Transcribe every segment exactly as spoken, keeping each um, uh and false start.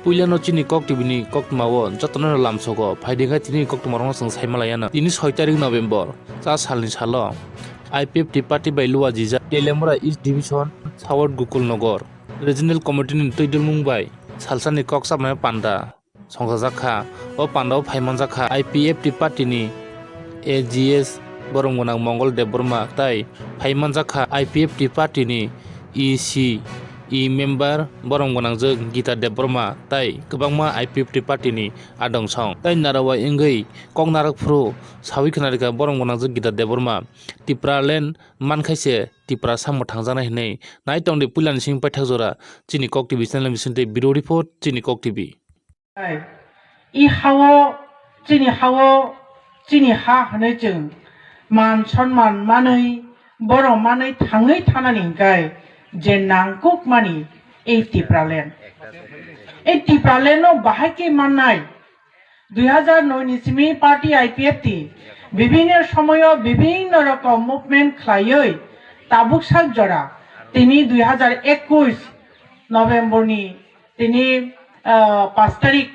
Puilano chini Kok T V ni koktwmao jotono lamsogo, phaidi khe tini koktwma rokno chwng sai malaiyana. Tini soi tarik November, cha salni salo I P F T party bai luajijak Teliamura East Division, South Gokul Nagar Regional Committee ni twi dulmung bai salsani kok chapnai panda songchajak kha. O pandao phaimanjak kha I P F T party ni A G S borom gwnang Mongol Debbarma tai phaimanjak kha I P F T party ni E C E member borom gwnangjak Gita Debbarma tai kwbangma I P F T party ni adong song tai narawai wngwi kok narak phuru sawi khwnarikha borom gwnangjak Gita Debbarma. Tipraland mankhaise Tipra samung thangjaknai hinwi nai tongdi puilani simi paithak jora chini Kok T V channel bisingtwi bureau report chini Kok T V. I hao, chini hao, chini ha hwnwi chwng man sonman manwi, borok manwi thangwi thanani hinkhe je nangkukmani ei Tipraland. Ei Tipraland no bahai khe mannai. Dui hazar noi ni simi party I P F T bibhinno somoyo bibhinno rokom movement khlaiwi tabuk sak jora tini dui hazar ekush November ni tini, ah, pash tarik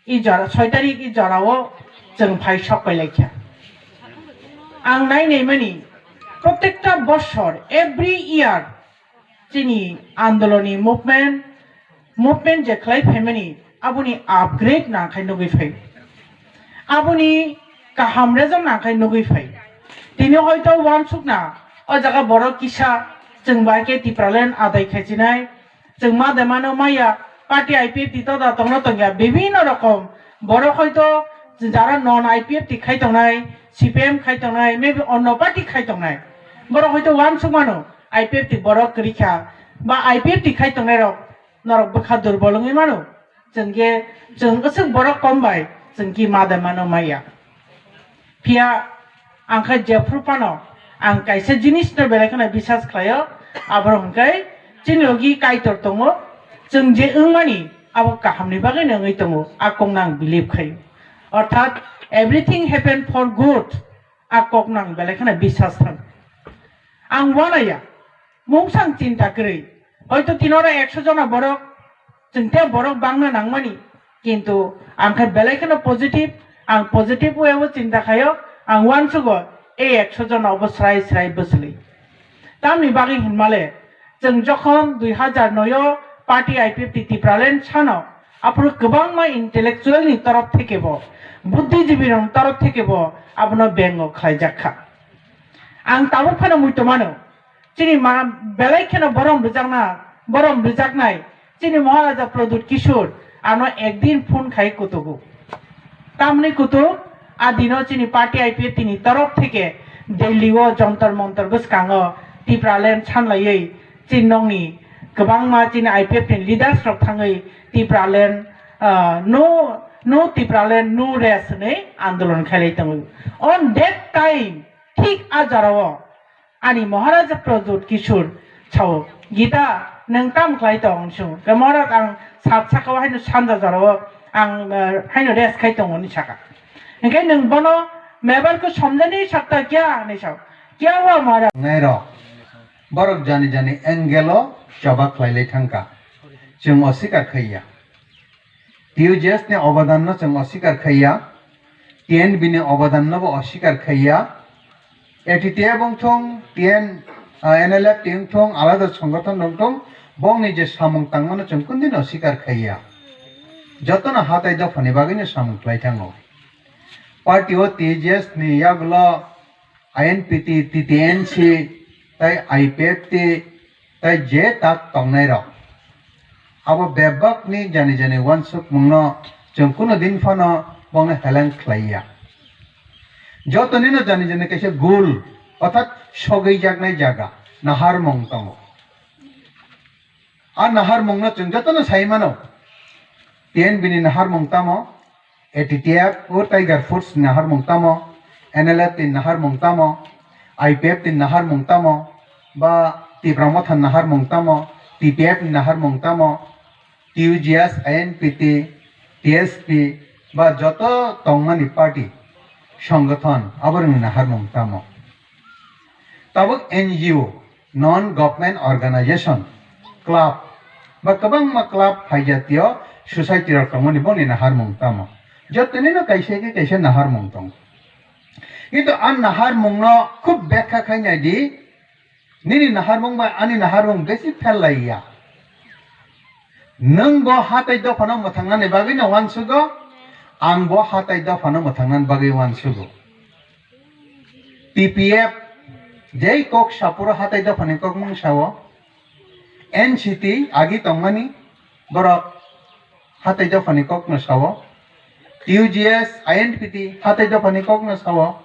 i jora, soi tarik i jorao chwng phai sok pai laikha. Ang nai naimani, protekta bosor, every year, chini andoloni movement, movement je khlai phaimani, aboni upgrade nangkhai nugwi phai. Aboni kaham result nangkhai nugwi phai. Tini hoito uansukna, o jaga borok kisa, chwng bai khe Tipraland adai khaichinai, chwng ma de mano maya, party I P F T toda tongno tongya, bibhinno rokom. Borok hoito jara non I P F T khai tongnai, C P M khai tongnai, maybe onno party khai tongnai. Borok hoito uansuk mano, I P F T borok kwrwi kha, ba I P F T khai tongnai rok norok bwkha durbol wngwi mano. Chwng khe, chwng aswk borok kom bai, chwng ki ma de mano maya. Phiya ang khe jephru phano ang kaisa jinis no belai kheno bisas khlaio, aborok hwnkhe chini logi Kaitor tongo, chwng je wngmani abo kahamni bagwi no wngwi tongo, a kokno ang believe khaio. Orthat everything happen for good, a kokno ang belai kheno bisas thang. Ang uanaya, mungsang chinta kwrwi. Hoito tinoro ekso jona borok, chwng tei borok bangna nangmani. Kintu ang khe belai kheno positive, ang positive way o chinta khaio, ang uansugo ei ekso jona obo srai srai bwswlwi. Tamni bagwi hinmale, chwng jokhon dui hazar noi o party I P F T Tipraland sano, aphuru kwbangma intellectual ni torof theke bo, buddhijibi rok torof theke bo abono bengo khlaijak kha. Ang tabuk phano muitu mano, chini ma belai kheno borom rwjakna, borom rwjaknai chini Maharaja Pradyut Kishore ano ekdin phone khai kutugo. Tamni kutuk, a dino chini party I P F T ni torof theke Delhi o Jantar Mantar bwskango Tipraland sanlaiwi chini nokni kwbangma chini I P F T ni leaders rok thangwi Tipraland, ah, no, no Tipraland, no rest hwnwi andolon khailai tongo. On that time, thik a jorao ani Maharaja Pradyut Kishore sao, "Gita, nwng tam khlai tong?" Sung khe, "Maharaj, ang sat saka o haino sanja jorao ang, eh, haino rest khai tongo," hinwi saka. Hinkhe nwng bono mebal ko somjani sakta kya hinwi sao. "Kya hua Maharaj?" Nai rok. Borok jani jani angle o choba khlai lai thangkha. Chwng osikar khaiya. T U J S ni obadan no chwng osikar khaiya, T N B ni obadan no bo osikar khaiya, A T T F wngthung, T N, ah, N L F T wngthung, alada songothon wngthung, bongni je samung tangmano chwng kundino osikar khaiya. Jotono hatai dophani bagwino samung khlai thango. Party o T J S ni yagulo I N P T, T T N C, tai I P F T, tai je tak tongnai rok. Abo bebak ni jani jani uansukmung no chwng kuno din phano bongno heleng khlai ya. Joto nino jani jani kaisa goal, orthat sogwi jaknai jaga, naharmung tongo. A naharmung no chwng jotono sai mano. T N B ni naharmung tamo, A T T F o Tiger Force ni naharmung tamo, N L F T ni naharmung tamo, I P F T ni naharmung tamo, ba Tipra Motha ni naharmung tamo, T P F ni naharmung tamo, T U J S, I N P T, T S P, ba joto tongmani party, songothon, aborokni naharmung tamo. Tabuk N G O, non government organization, club, ba kwbangma club hai jatiyo society rok tongmani boni naharmung tamo. Jotoni no kaisa khe kaisa naharmung tongo. Kintu a naharmung no khub bekha khai nai di, nini naharmung bai ani naharmung besi phel lai ya. Nwng bo hatai dophano mwthangnani bagwi no uansugo, ang bo hatai dophano mwthangnani bagwi uansugo. T P F jei kok sapuro hatai dophani kokmung sao, N C T agi tongmani borok hatai dophani kokno sao, U G S, I N P T hatai dophani kokno sao,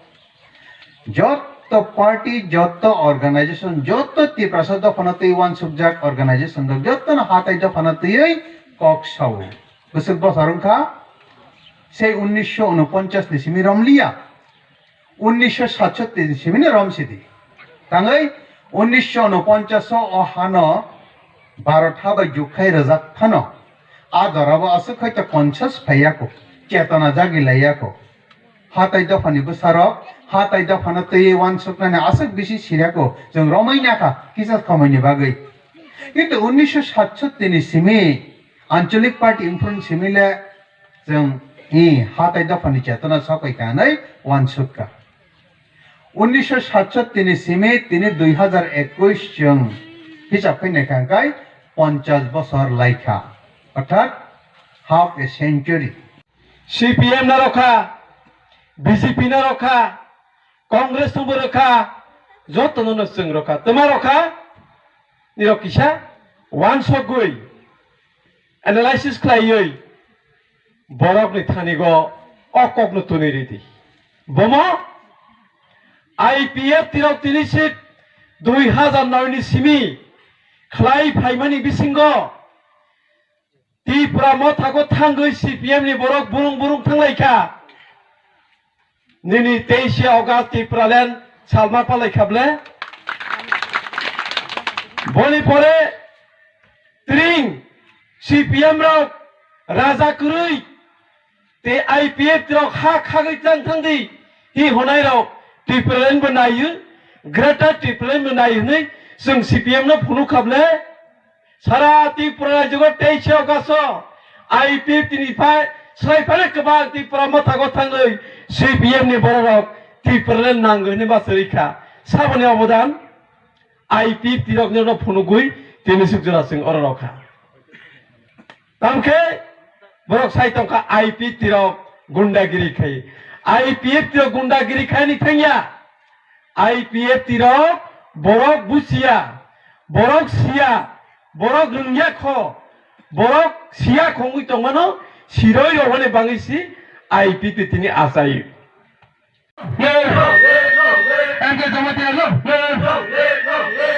jotto party, jotto organization, jotto Tiprasa dophano twi uansukjak organization rok jottono hatai dophano twiwi kok sao. Bwswk bosor wngkha, sei unnisho unoponchas ni simi romliya, unnisho satsotti ni simi no romsidi. Tangwi unnisho unoponchas o hano Bharat ha bai jukkhai rwjak phano, a jorabo aswk hai to conscious phaiya kho, chetona jagi laiya kho. Hatai dophani bwsarok hatai dophano twiwi uansuknani aswk bisi sirya kho, chwng romwi nakha kisa somoini bagwi. Kintu unnisho satsotti ni simi Anchalik Party wngphuru simi le chwng i hatai dophani chetona sopai ka hwnwi uansukha. Unnisho satsotti ni simi tini dui hazar ekush chwng hisab khe naikha hwnkhe ponchas bosor laikha, orthat half a century. C P M no rokha, B J P no rokha, Congress no bo rokha, joto no no chwng rokha. Twma rokha? Nirok kisa wansokgwi analysis khlaiwi borokni thanigo o kokno tuni ridi. Bomo I P F T rok tini sit dui hazar noi ni simi khlai phaimani bisingo Tripura mothago thangwi C P M ni borok burung burung thanglaikha. Nini teishe August Tipraland salma palaikha ble? Boni pore tring C P M rok raja kwrwi tei I P F T rok ha khagwi tang thangdi, hi honai rok Tipraland bo naiyo, Greater Tipraland bo naiyo hwnwi chwng C P M no phunukha ble? Sara Tripura rajyogo teishe August o I P F T ni phai, swlai phai kwbang Tripura mothago thangwi C P M ni bororok Tipraland nangwi hwnwi ma swrwikha. Saboni obodan I P F T rokno phunugwi tini suk jora chwng oro rokha. Tamkhe borok sai tongkha I P F T rok gundagiri khai. I P F T rok gundagiri khaini thangya. I P F T rok borok busiya, borok siya, borok rwngya kho, borok siya khongwi tongmano siroi rohorni bangwi si I P F T tini achai. M K Jamatia long live.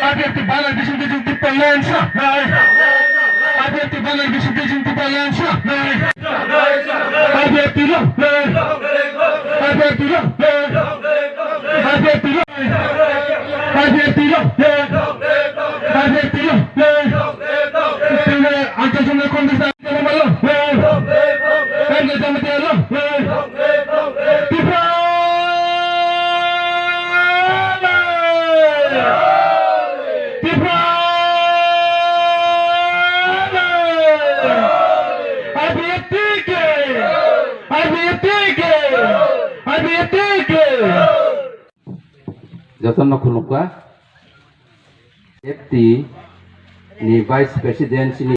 I P F T banner bising bising Tipraland sa nai. I P F T banner bising bising Tipraland sa nai. I P F T long live. I P F T long live. I P F T long live. I P F T long live. I P F T long live. Antasonal Congress. Jotono khulukha. F T ni Vice President chini